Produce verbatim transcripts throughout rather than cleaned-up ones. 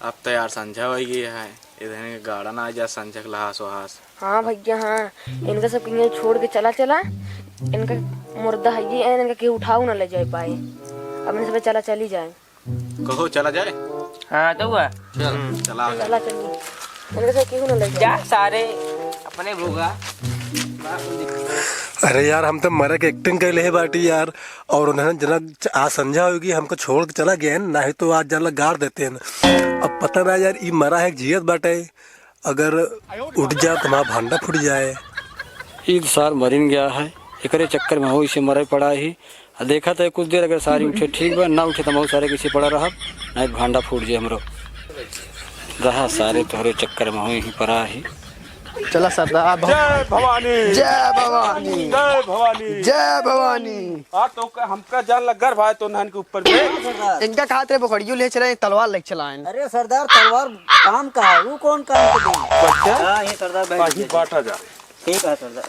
अब तो यार संझा होइ गई है, इधर के गाड़ा ना आ जा संझा के लहास वहास। हाँ भैया, हाँ, इनका सब के छोड़ के चला चला, इनका मुर्दा है ये, इनका केहू उठाऊ ना ले जाए पाए। अब इनसे चला चली जाए। कहो चला जाए। हाँ तो हुआ। चल चला। चला चली, इनका सब केहू ना ले जाए। जा सारे अपने भोगा। अरे यार, हम तो मरे के एक्टिंग कैले है बाटी यार, और उन्हें जना आज संझा होगी, हमको छोड़ के चला गए, नहीं तो आज जला गाड़ देते हैं। अब पता ना यार, ई मरा है कि जियत बाटे, अगर उठ जा तो हमारा भांडा फूट जाए। ई तो सार मरिन गया है, एकरे चक्कर में हो इसे मरे पड़ा ही। आ देखा तो कुछ देर अगर सारी उठे ठीक बा, ना उठे तो हम सारे किसी पड़ा रहब, नहीं तो भांडा फूट जाए हमरो। रहा सारे तोहरे चक्कर में हो यहीं पड़ा ही। चला सरदार, आप बहुत जय भवानी। जय भवानी। जय भवानी। जय भवानी। आ तो का, हमका जान लग घर भाई तो नहन के ऊपर पे। इनका खातिर बोखड़ियो ले चला, तलवार ले चला आइन। अरे सरदार, तलवार काम का है? वो कौन काम के दे? बच्चा, हाँ, ये सरदार बैठ बाकी गए। बांटा जा। ठीक है सरदार।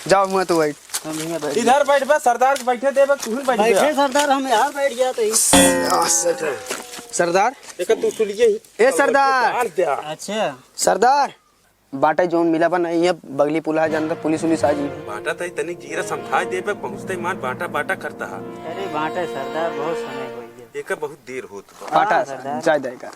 जाओ, हुआ तो बैठ। हम हियाँ बैठ इधर बैठ बे, सरदार के बैठे दे बे, तू ही बैठ बैठे बे। सरदार, हम यहाँ बैठ गया तो ही। सरदार। एक तू सुनिए ही। ए सरदार। बांध दे। अच्छा। सरदार, बाटा जौन मिला बा ना, ये बगली पुला है, जानता पुलिस उलिस आ जी। बाटा तई तनिक जीरा समझाए दे बे, पहुँचते मान बाटा बाटा करता है। अरे बाटा सरदार, बहुत समय हो गया। एक बहुत देर होत बा। बाटा हाँ, सरदार। जाए देगा।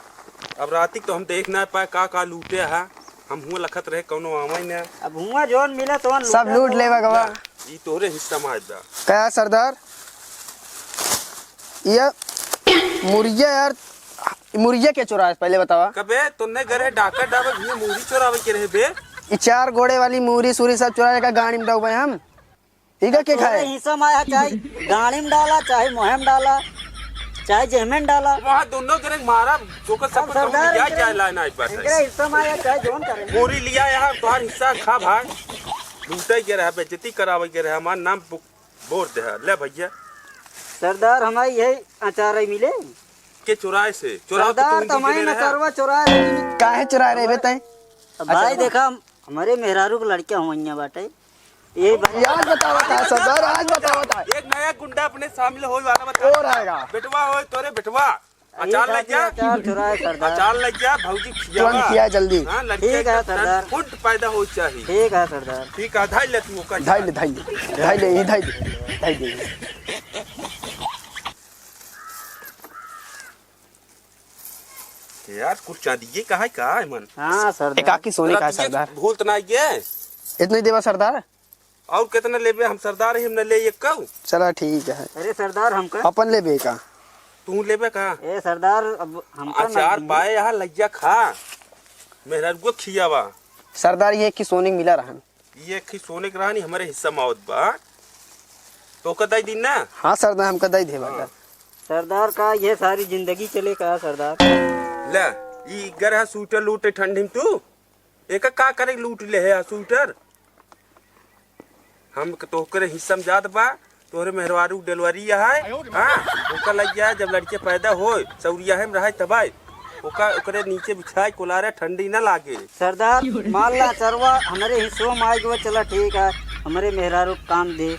अब राती तो हम देख ना पाए का का लूटे है, हम हुआ लखत रहे कौनो आवे ना। अब हुआ जौन मिला तो सब लूटा लूट तो। लेवा गवा। ई तोहरे हिस्सा में आ जा। का सरदार? ये मुर्गिया यार, मुर्गिया के चोराए पहले बतावा। कबे तोन्ने घरे डाका डाबे भैया मुर्गी चोरावे के रहे बे? ई चार गोड़े वाली मुर्गी सूरी सब चोरा लेकर गाड़ी में डाउबे हम। इका के तोरे खाए? हिस्सा में आया, चाहे गाड़ी में डाला, चाहे मोहे में डाला, चाहे जेहमे में डाला। वहाँ दोनों जने मारा, जोकर सब अब सरदार जाए, इनकरे, जाए लाए ना एक बार। इनकरे हिस्सा में आया, चाहे जौन करे। बोरी लिया यहाँ, तोहार हिस्सा खा भाई। लूटे के रहा, बेइज्जती करावे के रहा, हमार नाम बु-, बोर दे है। ले भैया। सरदार, हमारी यही अचार है मिले। के चुराए से? चुराओ तो सरदार, तुम तो मैं दे ना रहे। सरवा चुराए रही। काहे चुराए रहे बे तैं? अब भाई अच्छा। देखा, हमरे मेहरारू के लड़का हुआ बाटे। यही बात। आज बतावा था सरदार, आज बतावा था। एक नया गुंडा अपने शामिल होए वाला बता। और आएगा। बेटवा होए तोरे बेटवा। अचार यही लग गया। अचार चुराए सरदार। अचार लग गया, भौजी खियावा। तुरंत खिया जल्दी। हाँ, लड़के ठीक है का सरदार। फुट पैदा हो चाहिए। ठीक है सरदार। ठीक है, धाई ले तू ओकर। धाई ले, धाई ले, धाई ले, ये धाई ले, धाई ले। यार, कुछ चांदी ये कहा है, कहा है मन? हाँ सरदार। एकाकी सोने का है सरदार। भूल तो ना ये। इतने देवा सरदार। और कितना लेबे? हम सरदार ही, हम न ले एक कहू। चला ठीक है। अरे सरदार, हमका अपन लेबे का? तू लेबे का? ए सरदार, अब हमका ना अचार दीजिए। पाए यहाँ लज्जा खा, मेहरारू को खियावा। सरदार, ये एक ही सोने के मिला रहन। ये एक ही सोने के रहनी, हमारे हिस्सा में आवत बा। तो का दई दिन ना? हाँ सरदार, हमका दई दे हाँ। सरदार का ये सारी जिंदगी चले का सरदार? ले, ई गर है सूटर लूटे ठंडी में तू। एका का करे लूट ले है सूटर? हम क-, तोहकरे हिस्सा में जात बा, तोहरे मेहरवारू डिलीवरी है, हाँ? ओकर लग जाए, जब लड़के पैदा होए, सौरिया है में रहे तबाय, ओका, ओकरे नीचे बिछाए कोलारे, ठंडी ना लागे। सरदार, मान ला, सरवा हमरे हिस्सों में आए गवा, चला ठीक है, हमरे मेहरारू काम दे,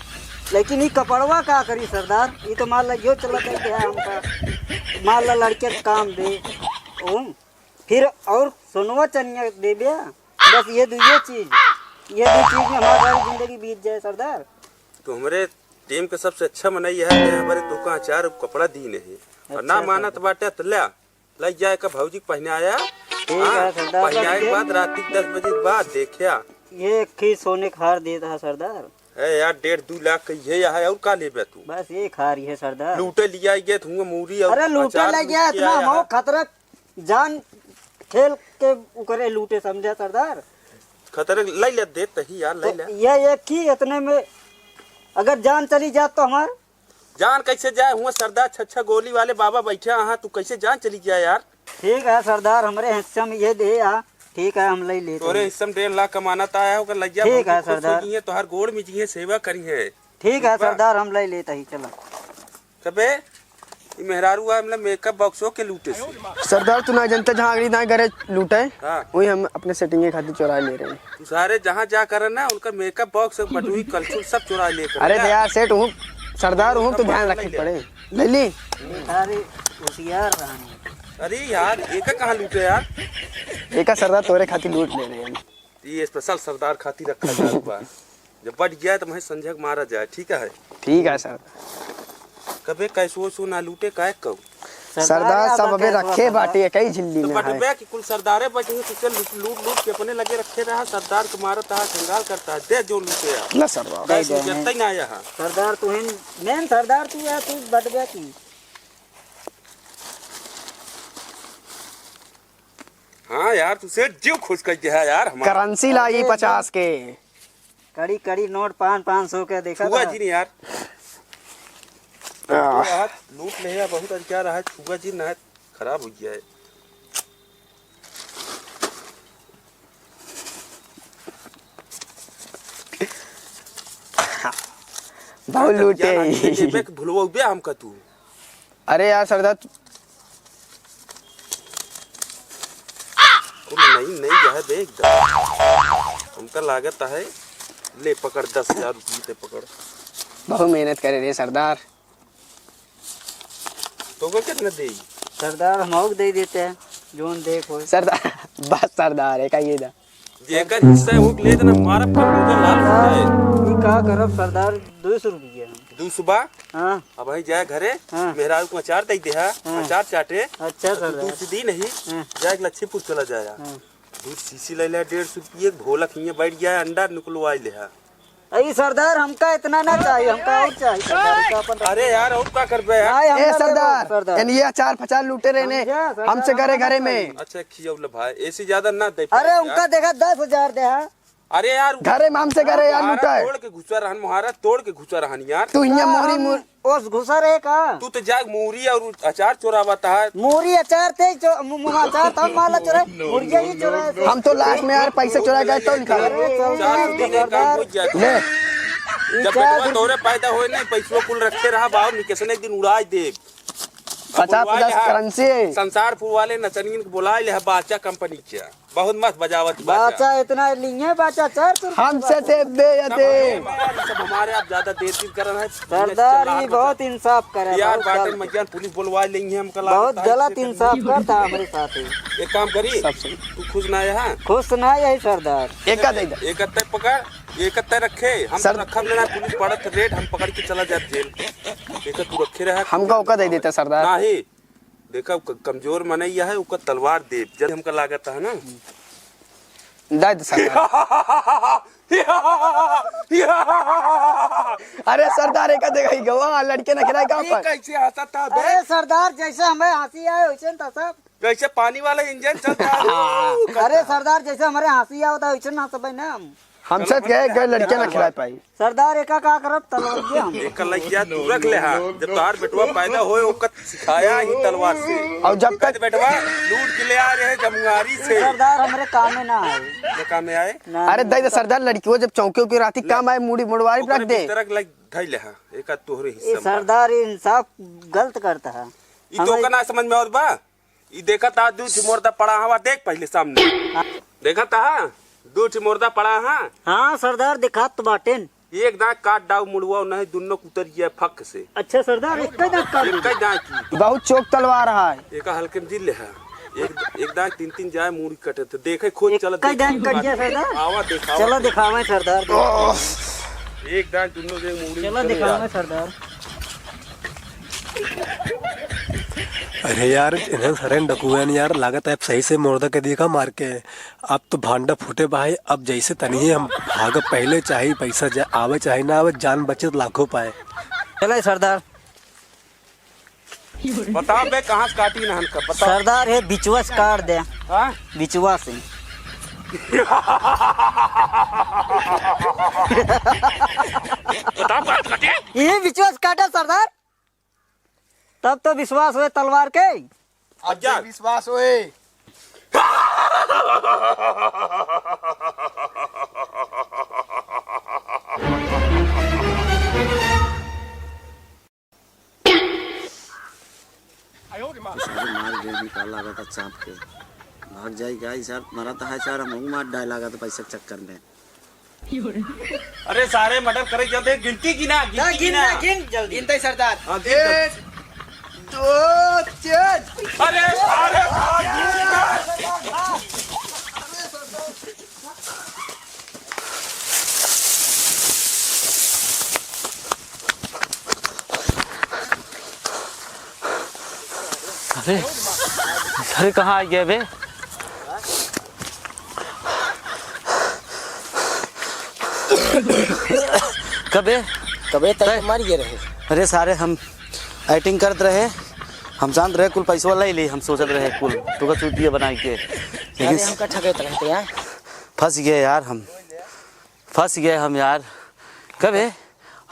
लेकिन ई कपड़वा का करी सरदार? ई तो मान ला, यो चला दे दे हमका, मान ला, लड़के के काम दे, ओ, फिर और सोनवा चनिया देबे, बस ये दुइये चीज, ये दो चीज में हमारी सारी जिंदगी बीत जाए सरदार। तो हमरे टीम के सबसे अच्छा मनई है, ते हमारे दुकान चार कपड़ा दीन है। और अच्छा ना मानत सरदार। बाटे तो ले, ले जाए का भौजी के पहनाया। ठीक हाँ, है सरदार, पहनाए के बस बाद ये रात के दस बजे के बाद देखिया। ये एक ही सोने का हार देता है सरदार। ए यार, डेढ़ दो लाख का ये है, और का लेबे तू? बस ये खा रही है सरदार। लूटे लिया गए तू मूरी और अरे लूटे अचार ले गया, इतना है। मौत खतरा जान खेल के उकरे लूटे, समझा सरदार? खतरे लै ले देत ही यार, लै तो ले। ये एक ही इतने में अगर जान चली जात तो हमार? जान कैसे जाए? हुआ सरदार छच्छा गोली वाले बाबा बैठे, हाँ, तू कैसे जान चली जाए यार? ठीक है सरदार, हमरे हिस्सा में ये दे आ। ठीक है, हम लै लेते तोरे हैं। हिस्सा में डेढ़ लाख कमाना ता है, ओकर लज्जा ठीक भौजी है खुश हो सरदार। जी है, तोहार गोड़ में जी है, सेवा करी है। ठीक है ठीक बा? सरदार, हम लै लेते ही, चला। कबे ई मेहरारू आ, मतलब, मेकअप बॉक्सो के लूटे से। सरदार, तू ना जनता जहाँ अगली दाएं घरे लूटे, हाँ। वही हम अपने सेटिंग के खातिर चुरा ले रहे हैं। तू सारे जहाँ जा कर ना, उनका मेकअप बॉक्स, बटुई, कलछुल सब चुरा ले कर अरे जा। दया सेठ, हूँ सरदार, हम तो ध्यान रखे पड़े। ले ली। अरे, होशियार रहनी। अरे यार, एका कहाँ लूटे यार? एका सरदार तोरे खातिर लूट ले रहे हैं। ये special सरदार खातिर रखा जात बा। जब बट गया तो मैं संझक मारा जाए, ठीक है? ठीक है सर। कबे कैसो वैसो ना लूटे, काहे कहू? सरदार, सब अबे रखे बाटे, एकई झिल्ली तो में है। बटबे कि कुल सरदारे बटे हैं, तो चल लूट, लूट, लूट के अपने लगे रखे रहा, सरदार के मारत है, कंगाल करता है, दे जो लूटे है। ना सरदार। दे दे। जब तक ना आया है। सरदार तू ही main सरदार तू है, तू बटबे की। हाँ यार, तू सेठ जीव खुश कर दिया है यार हमारा। Currency लाई अरे पचास के। कड़ी कड़ी नोट पाँच, पाँच सौ के देखा छुआ था। जी नहीं यार। आह। लूट ले है बहुत अधिकार है, छुआ जी ना है, खराब हो गया है। बहुत लूटे। भुलवा बे हमका तू। अरे यार सरदार, तू कुल नई, नई है बे एकदम। हमका लागत है, ले पकड़ दस हजार रुपये ते पकड़। बहुत मेहनत करे रे सरदार। तो को कितना दे? सरदार, हम और दे देते हैं, जोन देख हो। सरदार, बस सरदार, एक ये दा। जेकर हिस्सा है, वो ले देना, मारब कर मुझे लाल हो जाए। ई का करब सरदार, दो सौ रुपया। दो सौ बा? हाँ। अब भाई जाए घरे, हाँ। मेहरारू को अचार दे दे, हाँ। हाँ। अचार चाटे। अच्छा अब तू सरदार। दूध दी नहीं, हाँ। जाए लक्ष्मीपुर चला जाए। हाँ। दूध शीशी ले ले डेढ़ सौ रुपये, भोलक हियाँ बैठ गया, अंडा निकलवाई ले हा। अरे सरदार, हमका इतना ना चाहिए, हमका और चाहिए सरदार, हमका अपन अरे यार, और का करबे यार? नहीं, हम ए ना सरदार, लेबो, सरदार। एन ये अचार फचार लूटे रहने, समझा, सरदार, हमसे घरे, हमका घरे में। चाहिए। अच्छा, खियौले भाई, ऐसे ज्यादा ना दे अरे पाए उनका यार। देखा दस हजार दे हा। अरे यार, घरे में हमसे घरे यार, मुहारा लूटा है। तोड़ के घुसा रहन, मुहारा तोड़ के घुसा रहन यार। तू हियाँ हाँ, मोरी हम मोर ओस घुसा रहे का? तू तो जाग मूरी और अचार चोरावत है। मूरी अचार ते चो-, मु-, मु-, अचार था माला चोरा, मुर्गिया ही चोरा है। हम तो last में यार पैसा चोरा गए तो निकाल। अरे चल चार रहा दिन है, एक काम सरदार। हो जाए। ले। ई जब चार बेटवा दिन तोरे पैदा होए नहीं, पैसवा कुल रखे रहा बाहर, निकेशन एक दिन उड़ाई दे। पचास, पचास currency। संसारपुर वाले नचनियन के बोलाए ले, बाचा company के। बहुत मस्त बजावत बाचा। बाचा इतना लिए बाचा, चार सौ रुपया हमसे बाचा। दे दे या दे। सब हमारे आप ज्यादा देर की करन है। सरदार, ये बहुत इंसाफ करे, यार, बहुत बाटे गलत। मजान पुलिस बोलवा लेंगे हमका लागत बहुत है, गलत इससे इंसाफ करता हमरे साथ ही। एक काम करी, सब सही। तू खुश ना है, हाँ? खुश ना है सरदार। एक का दे दे। एक अत्ते पकड़, एक अत्ते रखे, हम सर तो रखब लेना, पुलिस पड़त रेट, हम पकड़ के चला जाब जेल। एक तू रखे रहा। हमका ओका दे देता सरदार। नाही, देखा, क-, कमजोर मनई है, ओकर तलवार देब, जब हमका लागत है ना। दे दे सरदार। अरे सरदार, एका देखा, ई गवा लड़के ना खिलाए का ई पर। कैसे हंसत था बे? अरे सरदार, जैसे हमें हंसी आए, वैसे न था सब। जैसे पानी वाला इंजन चलता है। अरे सरदार, जैसे हमारे हंसी आवता है, वैसे ना सब है ना हम। हमसे गए, गए लड़के ना खिला पाई। सरदार, एका का करब, तलवार हम। एका लइका तू रख ले हा। जब तोहार बेटवा पैदा होए, ओकर सिखाया ही तलवार से। और जब तक बेटवा लूट के ले आ रहे जमुआरी से। सरदार, हमरे काम में ना आए। ये काम में आए? ना, अरे, ना, दे दे सरदार, लड़की हो जब चौके उके राती ले। काम आए, मूड़ी मुड़वारी ओकरे रख दे। बिस्तर के लग धइ ले हा। एका तोहरे हिस्सा ए में। सरदार, ये इंसाफ गलत करता है। ई तो हमें ओका ना समझ में आवत बा। ई देखत हा, दू ठे मुर्दा पड़ा हवा, देख पहिले सामने। देखत हा, दू ठे मुर्दा पड़ा हा। हाँ सरदार, देखात तो बाटेन। एक दांत काट डाउ मुड़वा, नहीं दुन्नो कुतर गया फक से। अच्छा सरदार, एक ही दांत काट एक ही दांत की। बहुत चोक तलवार है। एक हल्के में दिल है। एक, एक दांत तीन तीन जाए मुड़ी कटे, तो देखे खोज एक चलत ही दांत कट गया सरदार। आवा देखावा। चलो दिखावे सरदार। एक दांत दुन्नो दे मुड़ी चलो चले दिखावे यार। सरदार। अरे यार, इन्हें सरेन डकुएन यार, लागत है अब सही से मुर्दा के देखा मार के। अब तो भांडा फूटे भाई, अब जैसे तनी ही हम भाग पहले, चाहे पैसा जा, आवे चाहे ना आवे, जान बचे तो लाखों पाए। चले सरदार। बताओ बे, कहाँ से काटी नहन का, बताओ। सरदार है बिचवा से काट दे। हाँ? बिचवा से। बताओ, बात बते। ये बिचवा से काटा सरदार। तब तो विश्वास होए तलवार के। अब जा। विश्वास होए। सारे मार दे, निकाल लागत है चाप के। भाग जाई का, ई सार मरत है सार, हमहू मार डाय लागत है पैसा के चक्कर में। अरे सारे मर्डर करे जाते हैं, गिनती गिना, गिनती गिन गिना। ना, गिन जल्दी। गिनते ही सरदार। हाँ, गिन तो। एक, दो, तीन। अरे, अरे, अरे, अरे, अरे, कहाँ आ गया बे? कबे? कबे तक तय? मर गए रहे। अरे सारे, हम acting करत रहे, हम जानत रहे कुल पैसवा ले ली, हम सोचत रहे कुल तुका चूतिया बनाई के, लेकिन अरे हमका ठगत रहे थे यार। फंस गए यार हम, फंस गए हम यार। कबे?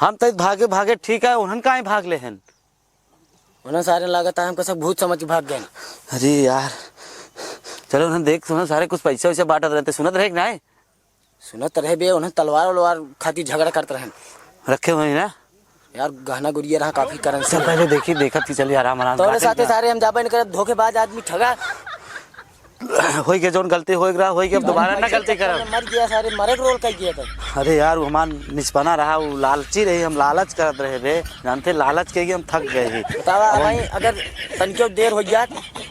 हम तो भागे भागे ठीक है, उन्हन काहे भाग ले हन? उन्हन सारे लागत है हमका सब भूत समझ के भाग गए। अरे यार, चलो उन्हन देख, उन्हन सारे कुछ पैसा वैसा बांटत रहते, सुनत रहे कि नहीं? सुनत रहे बे, उन्हन तलवार वलवार खातिर झगड़ा करत रहन। रखे हुए हैं ना? यार गहना गुरिया रहा काफी currency चल रहा। पहले देखी, देखत ही चली आराम आराम तोरे गार्डन साथे का। सारे हम जाबे न करब, धोखेबाज आदमी ठगा। होई के जौन गलती होई रहा, होई के अब दोबारा ना गलती करब। मर गया सारे, मरे के role कर गया था। अरे यार, वो हमार निचपना रहा, वो लालची रही, हम लालच करत रहे बे। जानते लालच के ही हम थक गए ही। बतावा अब हम भाई, अगर तनिको देर हो जात,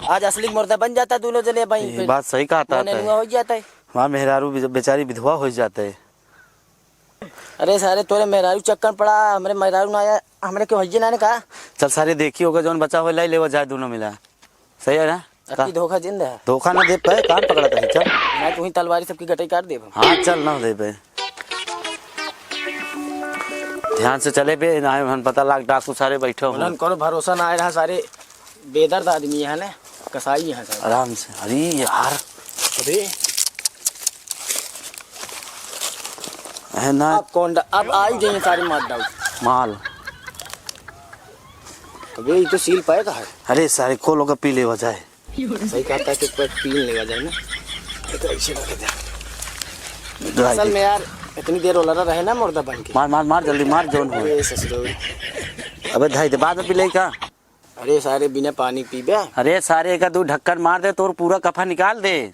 आज असली मुर्दा बन जाता दोनों जने भाई, ये फिर बात सही कहा था। हो जाता है। हमार मेहरारू बे-, बेचारी विधवा हो जाते है। अरे सारे तोरे मेहरारू चक्कर पड़ा, हमरे मेहरारू ना आया, हमरे के भैया ना ने कहा। चल सारे देखी होगा जौन बचा हो लाई लेवा जाए दोनों मिला। सही है ना? अति का? धोखा जिन दे। धोखा ना दे पाए, कान पकड़ा था, चल। मैं तू ही तलवारी सबकी गटई काट देब। हाँ चल ना दे बे। ध्यान से चले बे, ना हम पता लाग डाकू सारे बैठे हो। उन्हन करो भरोसा ना आए रहा सारे। बेदर्द आदमी है ना, कसाई है साहब। आराम से। अरे यार। अबे। है ना। अब कौन डा-, अब आई जाइए सारे मार डाल। माल। अबे, ये तो सील पैक है। अरे सारे, खोल होगा, पी ले वजह है। सही कहता है कि कोई पी लेवा जाए ना। तो ऐसे रख दे। असल में यार, इतनी देर ओलरा रहे ना मुर्दा बन के। मार, मार, मार, जल्दी मार, जौन हो। अरे ससुरो। अबे धाई दे, बाद में पी ले का? अरे सारे बिना पानी पीबे। अरे सारे एक दो ढक्कन मार दे, तोर पूरा कफा निकाल दे।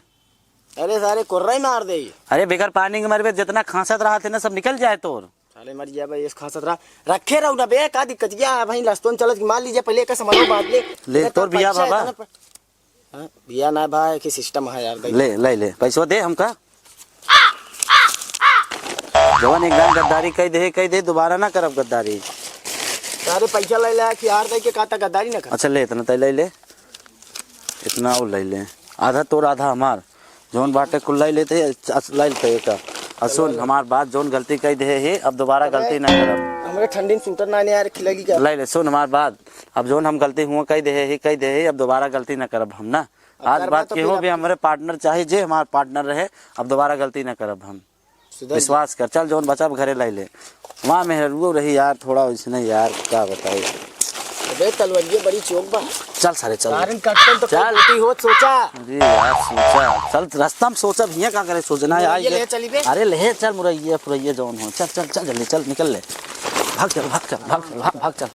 अरे सारे कोर्रा ही मार दे। अरे बगैर पानी के मरबे, जितना खांसत रहा थे ना सब निकल जाए तोर। साले मर गया भाई, इस खांसत रहा। रखे रहो ना बे, का दिक्कत क्या है भाई? लस्तोन चलत की मार लीजिए पहले का सामान बांध ले। ले, इधर तोर बिया पैसा है बाबा। ना प-, हाँ, बिया ना भाई, कि system है यार भाई। ले, ले, ले, पैसवा दे हमका। जवन एक दान गद्दारी कह दे, कह दे, दोबारा ना करब गद्दारी। अरे पैसा ले ले कि यार दे के कहता गद्दारी ना कर। अच्छा ले, इतना तय ले ले, इतना और ले ले, आधा तोर आधा हमार, जौन बाटे कुल ले लेते, अस-, ले लेते एक। आ सुन हमार बात, जौन गलती कह दे है, अब दोबारा अबे, गलती ना करब। हमरे ठंडी में सूटर ना आने यार, खिलगी का? ले ले, सुन हमार बात, अब जौन हम गलती हुआ कह दे है, कह दे है, अब दोबारा गलती ना करब हम ना। अब आज करबा बाद तो केहू फिर भी अब हमरे partner चाहे जे हमार partner रहे, अब दोबारा गलती ना करब हम। सुधर जा। विश्वास कर, चल जौन बचब घरे लाई ले। वहाँ मेहरुओ रही यार, थोड़ा वैसने यार, का बताई। अबे तलवरिये बड़ी चोक बा। चल सारे चल। कारण कट्टन तो चल। कोई गलती होत सोचा। अरे यार सोचा, चल रास्ता में सोचा, भैया का करे सोचना है, मुरैये ये ले चली बे। अरे ले चल मुरैये, फुरैये जौन हो, चल चल चल जल्दी चल निकल ले। भाग चल, भाग चल, भाग चल, भाग, भाग चल।